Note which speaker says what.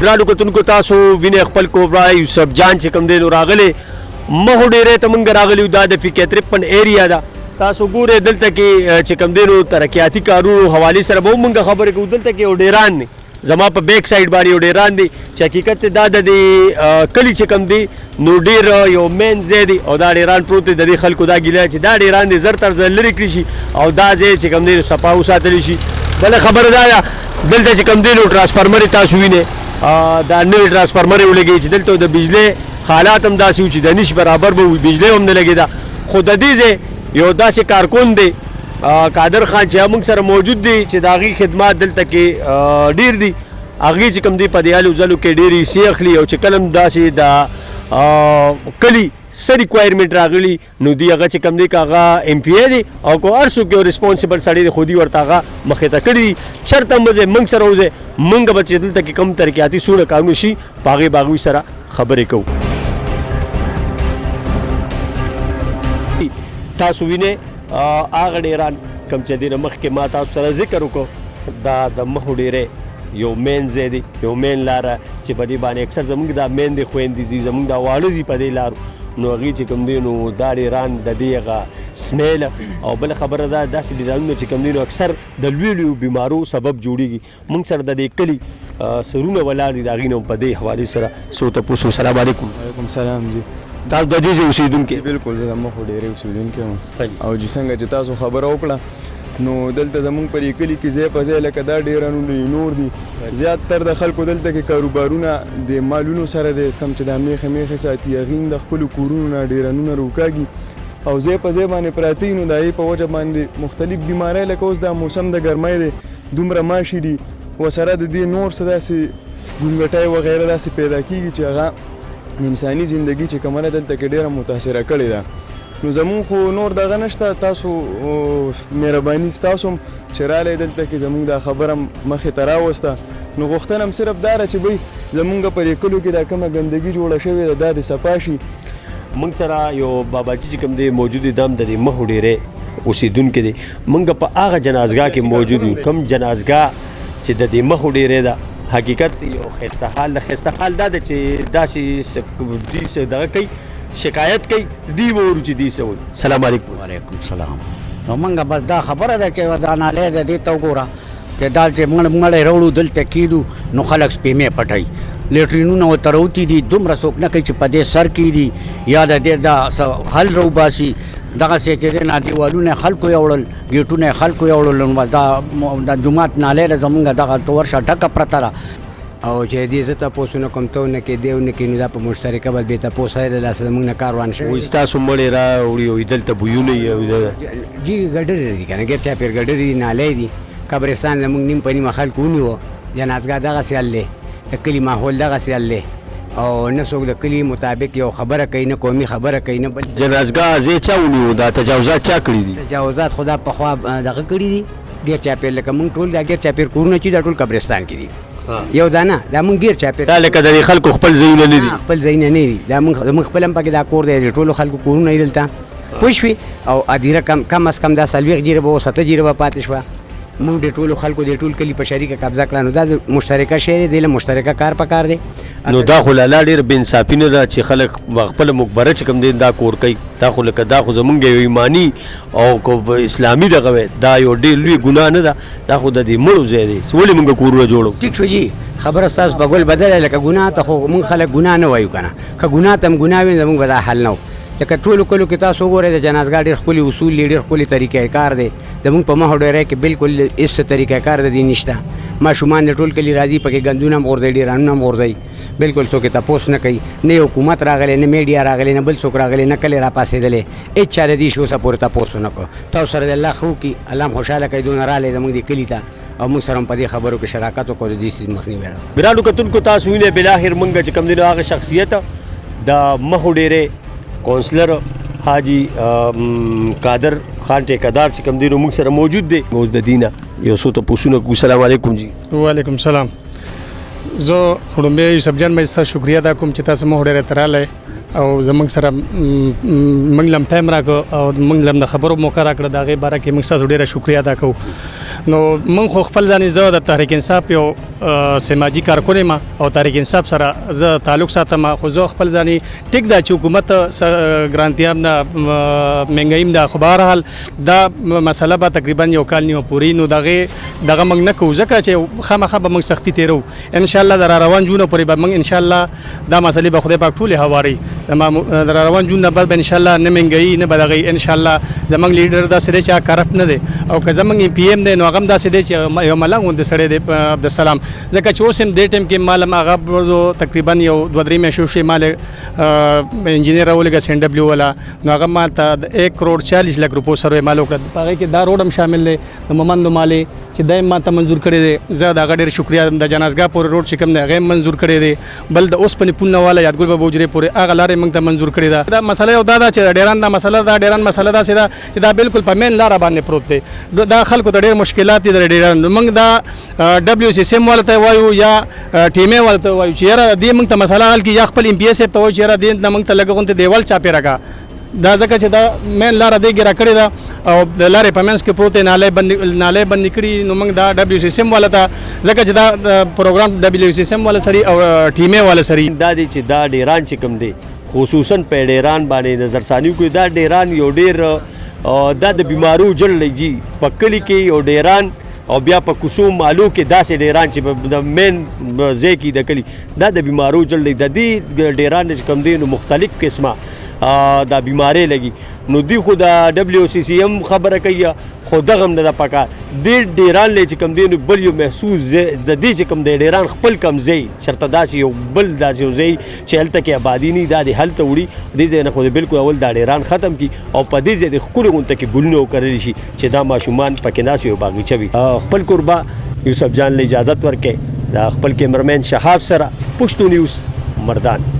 Speaker 1: ګرانو کتونکو، تاسو وینئ خپل کوبرا یوسف جان چې کوم دی نو راغلی مخ ډیرې ته مونږ راغلی. دا د فقه 53 ایریا ده. تاسو ګورئ، دلته کې چې کوم دی نو ترقیاتي کارونو حوالې سره به مونږ خبرې کوو. دلته کې یو ډیران دی، زما په بیک سایډ باندې یو ډیران دی چې حقیقت دا د دې کلی چې کوم دی نو ډیر یو مین ځای دی او دا ډیران پروت دی. د دې خلکو دا ګیله چې دا ډیران دی زر تر زر لرې کړی شي او دا ځای چې کوم دی صفا وساتل شي. بله خبره دا ده، دلته چې کوم دی نو ټرانسفارمر تاسو وینئ، دا نوې ټرانسفارمر یې ولګوي چې دلته د بجلۍ حالات هم داسې وو چې د نش برابر به وي، بجلۍ هم نه لګېده. خو د دې ځای یو داسې کارکون دی، قادر خان، چې موږ سره موجود دی، چې د هغې خدمات دلته کې ډیر دي. هغې چې کوم دی په دې هلو ځلو کې ډېرې حصې اخلي او چې کله هم داسې د کلي څه ریکوایرمنټ راغلي نو دی هغه چې کوم دی، که هغه ایم پي ای دی او که هر څوک یو ریسپانسیبل سړی دی، خو دی ورته هغه مخې ته کړي دي. چېرته هم وځئ، موږ سره وځئ. موږ به چې دلته کې کوم ترقیاتي څومره کارونه شي، په هغې به هغوی سره خبرې کوو. تاسو وینئ هغه ډیران کوم چې دینه مخکې ما تاسو سره ذکر وکړو، دا د مخو ډیری یو مین ځای دی، یو مین لاره چې په دې باندې اکثر زمونږ دا میندې خویندې ځي، زمونږ دا واړه ځي په دې لارو. نو هغې چې کوم دی نو دا ډیران د دې هغه سمیل او بله خبره دا داسې ډیرانونه چې کوم دی نو اکثر د لوی لویو بیمارو سبب جوړیږي. مونږ سره د دې کلي سرونه ولاړ دي، د هغې نه په دې حوالې سره څو تپوس. السلام علیکم.
Speaker 2: وعلیکم سلام جی.
Speaker 1: تاسو د دې ځای اوسېدونکي؟
Speaker 2: بالکل، زه د مخو ډېرې اوسېدونکی یم. او چې څنګه چې تاسو خبره وکړه، نو دلته زمونږ په دې کلي کې ځای په ځای لکه دا ډېرانونه دي، نور دي. زیات تر د خلکو دلته کې کاروبارونه د مالونو سره دی. کوم چې دا میخې میخې ساتي، هغوی د خپلو کورونو نه ډېرانونه روکاږي او ځای په ځای باندې پراته. نو د هغې په وجه باندې مختلف بیمارۍ، لکه اوس دا موسم د ګرمۍ دی، دومره ماشي دي، وسره د دې نور څه داسې ګونګټۍ وغیره داسې پیدا کیږي چې هغه انساني زندگی چې کومه دلته کې ډېره متاثره کړې ده. نو زمونږ خو نور دغه نشته. تاسو مهرباني ستاسو چې رالی دلته کې زمونږ دا خبره مخې ته راوسته. نو غوښتنه هم صرف دا ده چې بھئی زمونږ په دې کلو کې دا کومه ګندګي جوړه شوې ده، دا دې صفا شي.
Speaker 1: موږ سره یو باباجي چې کوم دی موجود دی، دم د دې مخو ډېری اوسېدونکی دی. موږ په هغه جنازګاه کې موجود یو کوم جنازګاه چې د دې مخو ډېری ده. حقیقت یو ښایسته حال ده. ښایسته حال دا ده چې داسې دوی څه دغه کوي، شکایت کوي، دی وورو چې دی څه وایي. سلام علیکم.
Speaker 3: وعلیکم سلام. نو موږ بس دا خبره ده چې دا نالۍ ده، دې ته وګوره چې دا چې موږ مړی راوړو، دلته کېدو نو خلک سپیمې پټوي، لیټرینونه ورته راوتي دي. دومره څوک نه کوي چې په دې سر کې دي یا د دې دا حل راوباسي. دغسې چې دی نه دیوالونه خلکو یوړل، ګېټونه یې خلکو یوړل. نو بس دا د جومات نالۍ ده زمونږ، دغه ورشه ډکه پرته ده.
Speaker 4: او چې دې زه تپوسونه کوم، ته نه کې دی نه کې، نو دا په مشترکه بس بې تپوسه له لاسه زمونږ نه کار روان شوی.
Speaker 1: وایي ستاسو مړی راوړي او دلته بویونه یې او
Speaker 4: جی ګډرې دي که نه، ګیر چاپېر ګډرې دي، نالۍ دي. قبرستان زمونږ نیم په نیمه خلکو ونیو. جنازګاه دغسې حال دی، د کلي ماحول دغسې حال دی او نه څوک د کلي مطابق یو خبره کوي، نه قومي خبره کوي، نه بل.
Speaker 1: جنازګاه ځای چا ونیو؟ دا تجاوزات چا کړي دي؟
Speaker 4: تجاوزات خو دا پخوا دغه کړي دي ګیر چاپېر. لکه مونږ ټول دا ګیر چاپېر کورونه چې دا ټول قبرستان کې دي، یو دا نه، دا مونږ ګیر چاپېر
Speaker 1: دا لکه د خلکو خپل ځایونه نه دي؟
Speaker 4: خپل ځایونه نه دي. دا مونږ زمونږ خپل هم پکې دا کور دی، د ټولو خلکو کورونه دي دلته، پوه شوې؟ او ادیره کم کم از کم دا 40 جریبه او 7 جریبه پاتې شوه. مونږ د ټولو خلکو د ټول کلي په شریکه قبضه کړه. نو دا د مشترکه شی دی، د مشترکه کار په کار دی.
Speaker 1: نو دا خو لالا ډېر بې انصافي نه ده چې خلک خپله مقبره چې کوم دی دا کور کوي؟ دا خو لکه دا خو زمونږ یو ایماني او که اسلامي دغه وی، دا یو ډېر لوی ګناه نه ده؟ دا خو د دې مړو ځای دی، ولې مونږ کورونه جوړو؟
Speaker 4: ټیک شو جی، خبره ستاسو په ګل بدله. لکه ګناه ته خو مونږ خلک ګناه نه وایو که نه. که ګناه ته هم ګناه وي، زمونږ به دا حل نه و. لکه ټولو کلو کې تاسو وګورئ، د جنازګاه ډېر ښکلي اصول دي، ډېر ښکلي طریقه کار دی. زمونږ په مخ ډېری کې بالکل هېڅ طریقه کار د دې نشته. ماشومان د ټول کلي راځي، پکې ګندونه هم غورځوي، ډېرانونه هم غورځوي، بالکل څوک یې تپوس نه کوي. نه حکومت راغلی، نه میډیا راغلی، نه بل څوک راغلی، نه کلی راپاڅېدلی. هېڅ چا د دې شي اوسه پورې تپوس ونه کړو. تاسو سره د الله ښه وکړي، الله هم خوشحاله کړي. دونه راغلی زمونږ دې کلي ته او موږ سره هم په دې خبرو کې شراکت وکړو، د دې څیز مخنیوی راسره.
Speaker 1: ګرانو کتونکو، تاسو وینئ بالاخر مونږ چې کوم دی نو هغه شخصیت د مخو ډېری کونسلر حاجي قادر خان ټیکدار چې کوم دی نو موږ سره موجود دی. اوس د دینه یو څو تپوسونه کوو. سلام علیکم جی.
Speaker 5: وعلیکم سلام. زه خو ړومبی یوسف جان مې ستاسو شکریه ادا کوم چې تاسو مخ ډېره ته راغلی. او زمونږ سره موږ لم ټایم راکړ او موږ لم د خبرو موقع راکړه، د هغې باره کې موږ ستاسو ډېره شکریه ادا کوو. نو موږ خو خپل ځان، زه د تحریک انصاف یو سماجی کارکن یم او تحریک انصاف سره زه تعلق ساتم. خو زه خپل ځاني ټیک دا چې حکومت ګرانتیا هم ده، مهنګایي هم ده، خو بهرحال دا مسله به تقریبا یو کال نیمه پورې، نو دغه دغه موږ نه کوو، ځکه چې خامخا به موږ سختي تېروو. ان شاء الله د را روان جون پورې به موږ ان شاء الله دا مسلې به خدای پاک ټولې هواري. د را روان جون نه بعد به ان شاء الله نه مهنګایي نه به دغه، ان شاء الله زمونږ لیډر داسې دی چې کرپټ نه دی، او که زمونږ ایم پي ایم دی نو هغه هم داسې دی چې یو ملنګ غوندې سړی دی عبدالسلام، ځکه چې اوس هم دې ټایم کې مال هم هغه تقریبا یو 2-3 میاشتې شوې، مال انجینر راولېږه سین ډبلیو والا، نو هغه مال ته د 1 کروڑ 40 لک روپو سروې مال وکړه. په هغې کې دا روډ هم شامل دی د مومندو مالې چې دا ما ته منظور کړی دی، زه د هغه ډېر شکریه. د جنازګاه پورې روډ چې کوم دی هغه منظور کړی دی، بل د اوسپنې پول نه والا یادګل بابا حجرې پورې هغه لارې موږ ته منظور کړې ده. دا مسله یو دا ده چې ډېران دا مسله ده، ډېران مسله داسې ده چې دا بالکل په مین لاره باندې پروت دی، دا خلکو ته ډېر مشکلات دي د ډېران. نو موږ دا ډبلیو سي سي ایم والا ته وایو یا ټي ایم ای والا ته وایو چې یاره دې موږ ته مسله حل کړي، یا خپل ایم پي ایس ته وایو چې یاره دې موږ ته لږ غونډې دیوال چاپېره کړه، دا ځکه چې دا مین لاره دې ګیره کړې ده او د لارې په منځ کې پروت دی، نالۍ بندې کړي. نو موږ دا ډبلیو سي سیم والا ته، ځکه چې دا پروګرام ډبلیو سي سیم والا سره او ټي ایم ای والا سره
Speaker 1: دا دی چې دا ډیران چې کوم دی، خصوصا په ډیران باندې نظرثاني وکړي. دا ډیران یو ډیر دا د بیمارو جړ لګي په کلي کې یو ډیران، او بیا په کوڅو مالو کې داسې ډیران چې د مین ځای کې د کلي دا د بیمارو جړ لګي. د دې ډیران چې کوم دی نو مختلف قسمه دا بیماری لګي. نو دی خو د ډبلیو سی سی ایم خبره کوي، خو دغه هم نه ده پکار. دې ډیران له چې کوم دی نو بل یو محسوس ځای د دې چې کوم دی ډیران خپل کم ځای چېرته داسې یو بل داسې یو ځای چې هلته کې آبادي نه، دا دې هلته وړي. دې ځای نه خو دې بالکل اول دا ډیران ختم کړي او په دې ځای دې ښکلې غونته کې ګلونه وکرل شي چې دا ماشومان پکې ناست یو باغیچه وي. خپل کوربه یوسف جان له اجازت ورکړئ د خپل کیمرمین شهاب سره، پښتو نیوز، مردان.